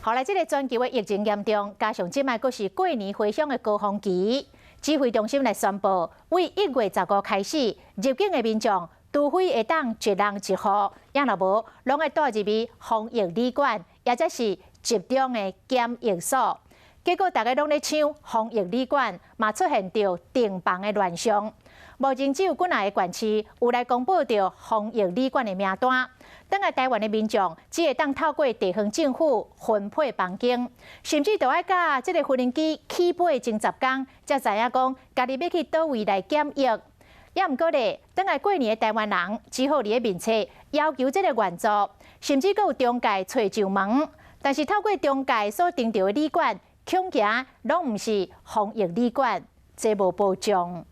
後來這个全球的疫情嚴重，加上這擺閣是過年回鄉的高峰期，指揮中心來宣布，為1月15開始，入境的民眾，除非會當一人一戶，也若無，攏愛蹛入去防疫旅館，抑者是集中的檢疫所。結果大家攏咧搶防疫旅館，嘛出現著訂房的亂象。目前只有幾若个縣市有來公布著防疫旅館的名單。轉來台灣的民眾只會當透過地方政府分配房間，甚至著愛佮這个無人機起飛前10工，才知影講家己欲去佗位來檢疫。也毋過咧，轉來過年的台灣人只好佇咧面冊要求這个援助，甚至閣有中介揣上門。但是透過中介所訂著的旅館，恐驚攏毋是防疫旅館，這無保障。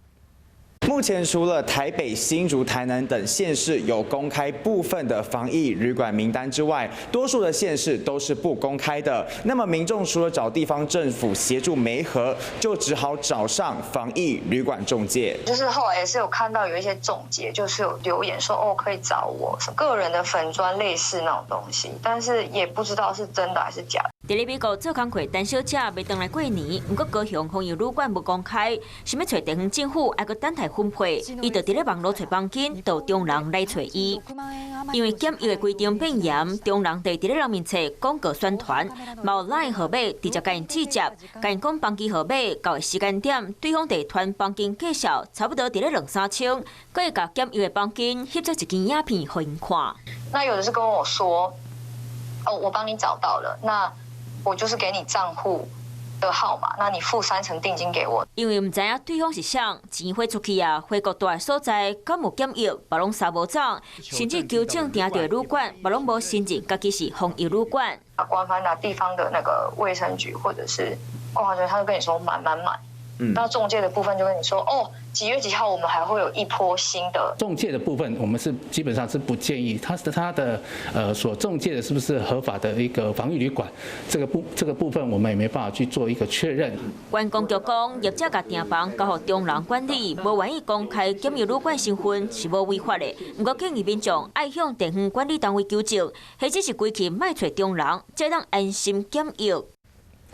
目前除了台北、新竹、台南等縣市有公開部分的防疫旅館名單之外，多數的縣市都是不公開的。那麼民眾除了找地方政府協助媒合，就只好找上防疫旅館仲介。就是後來也是有看到有一些仲介，就是有留言說哦，可以找我個人的粉專類似那種東西，但是也不知道是真的還是假的。佇咧美國做工課陳小姐欲轉來過年，毋過高雄防疫旅館無公開，想欲揣地方政府，愛閣等待分配，伊就佇咧網路揣房間，就中人來揣伊。因為檢疫的規定變嚴，中人就佇咧人面冊廣告宣傳，嘛有 LINE 號碼直接共𪜶接觸，共𪜶講房間號碼，到的時間點，對方就傳房間介紹，差不多佇咧兩三千，閣會共檢疫的房間翕做一間影片予𪜶看。那有的是跟我說，哦，我幫你找到了，那我就是給你賬戶的號碼，那你付三成定金給我。因為毋知影對方是誰，錢匯出去啊，回國蹛的所在敢有檢疫，嘛攏查無總，甚至求證訂著的旅館，嘛攏無承認家己是防疫旅館。啊，官方的地方的那個衛生局或者是觀光局，他就跟你說滿滿滿。那仲介的部分就跟你說，哦，幾月幾號我們還會有一波新的。仲介的部分，我們是基本上是不建議，他是他的所仲介的是不是合法的一個防疫旅館，這個部分我們也沒辦法去做一個確認。觀光局講，業者共訂房交予中人管理，無願意公開檢疫旅館身份是無違法的。毋過建議民眾愛向地方管理單位求證，或者是規氣莫揣中人，才當安心檢疫。